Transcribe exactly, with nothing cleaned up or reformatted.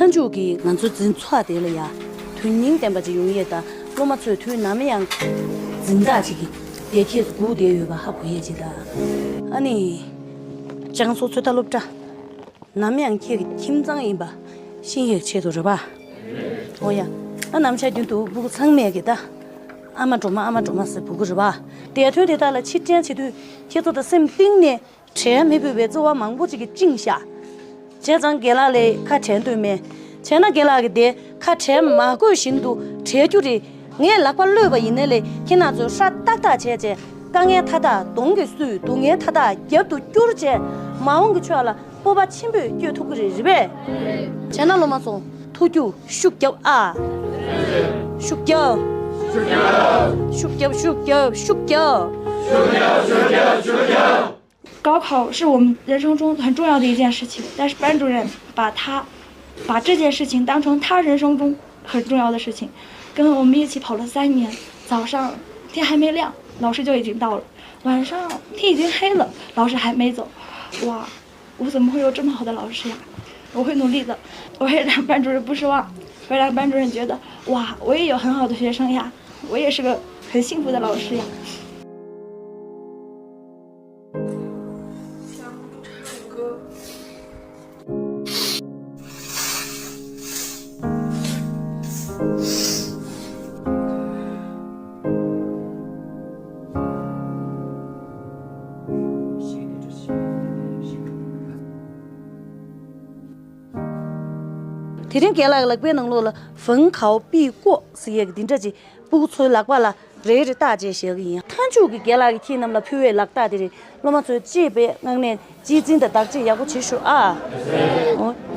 མཐའ་མཇུག་གི་ང་ཚོའི་འཛིན་ཚོགས་དེ་ལ་ཡ་དོན་སྙིང་ལྡན་པ་ཅིག་ཡོང་ཡས་དང་། སློབ་མ་ཚོས་དུས་ནམ་ཡང་འཛིན་བདག་ཅིག་གི་བདེ་སྐྱིད་སྒུག་བསྡད་ཡོད་པ་ཧ་གོ་ཡས་ཅིག་དང་། ཨ་ནི་ལྕང་སོ་ཚོད་ལྟ་སློབ་གྲྭ་ནམ་ཡང་ཁྱེད་ཀྱི་ཁྱིམ་ཚང་ཡིན་པ་ཤེས་ཡས་ཆེད་དུ་རེད་པ། འོ་ཡ། ཨ་ནམ་ཞག་རྒྱུན་དུ་སྤུ་གུ་ཚང་མས་ཀྱི་ད་ཨ་མ་སྒྲོལ་མ་ཨ་མ་སྒྲོལ་མ་ཟེར་འབོད་ཀྱི་རེད་པ། འདས་དོན་དེ་དག་ལ་ཕྱིར་དྲན་བྱེད་དུས་ཁྱེད་ཚོ་དང་སེམས་གཏིང་ནས་བྲལ་མི་ཕོད་པའི་བརྩེ་བ་མང་པོ་ཅིག་གིས་བཅིངས་ཤག་བྱས་ཙང་རྒན་ལགས་ལ་ཁ་བྲལ་འདོད་མེད། བྱས་ན་རྒན་ལགས་ཀྱིས་དེ་ཁ་བྲལ་མ་དགོས་བཞིན་དུ་བྲལ་རྒྱུ་རེད། ངས་ལག་པ་གློད་པ་ཡིན་ནའི་ལས་ཁྱེད་རྣམ་ཚོས་ཧྲ་ཏག་ཏག་བྱས་བྱས། དཀའ་ངལ་མཐའ་དག་གདོང་གིས་བསུས། སྡུག་བསྔལ་མཐའ་དག་རྒྱབ་ཏུ་བསྐྱུར་བྱས། མ་འོངས་ཀྱི་ཆོས་ལ་སྤོབས་པ་ཆེན་པོས་བསྐྱོད་ཐུབ་ཀྱི་རེད། རེད་པས། བྱས་ན་སློབ་མ་ཚོ་ཐུགས་རྒྱུགས་ཤུགས་རྒྱོབ་ཨ། ཤུགས་རྒྱོབ། ཤུགས་རྒྱོབ། ཤུགས་རྒྱོབ། ཤུགས་རྒྱོབ། ཤུགས་རྒྱོབ། 高考是我们人生中很重要的一件事情，但是班主任把它，把这件事情当成他人生中很重要的事情，跟我们一起跑了三年，早上天还没亮，老师就已经到了，晚上天已经黑了，老师还没走。哇，我怎么会有这么好的老师呀？我会努力的，我会让班主任不失望，会让班主任觉得，哇，我也有很好的学生呀，我也是个很幸福的老师呀。 དེ་རིང་རྒན་ལགས་ཀྱི་ལག་པའི་ནང་ལོགས་ལ་ཧྥུང་ཁའོ་པི་ཀོ་ཟེར་ཡས་ཀྱི་འདི་འདྲ་ཅིག་སྤུ་གུ་ཚོའི་ལག་པ་ལ་རེ་རེ་བཏགས་བྱས་བཞག་གི་ཡིན། མཐའ་མཇུག་གི་རྒན་ལགས་ཀྱིས་ཁྱེད་རྣམས་ལ་ཕུལ་བའི་ལག་རྟགས་དེ་རེད། སློབ་མ་ཚོས་གཅེས་པའི་ངང་ནས་གཅེས་འཛིན་དང་བདག་གཅེས་ཡག་པོ་བྱེད་ཤོག་ཨ། འོ།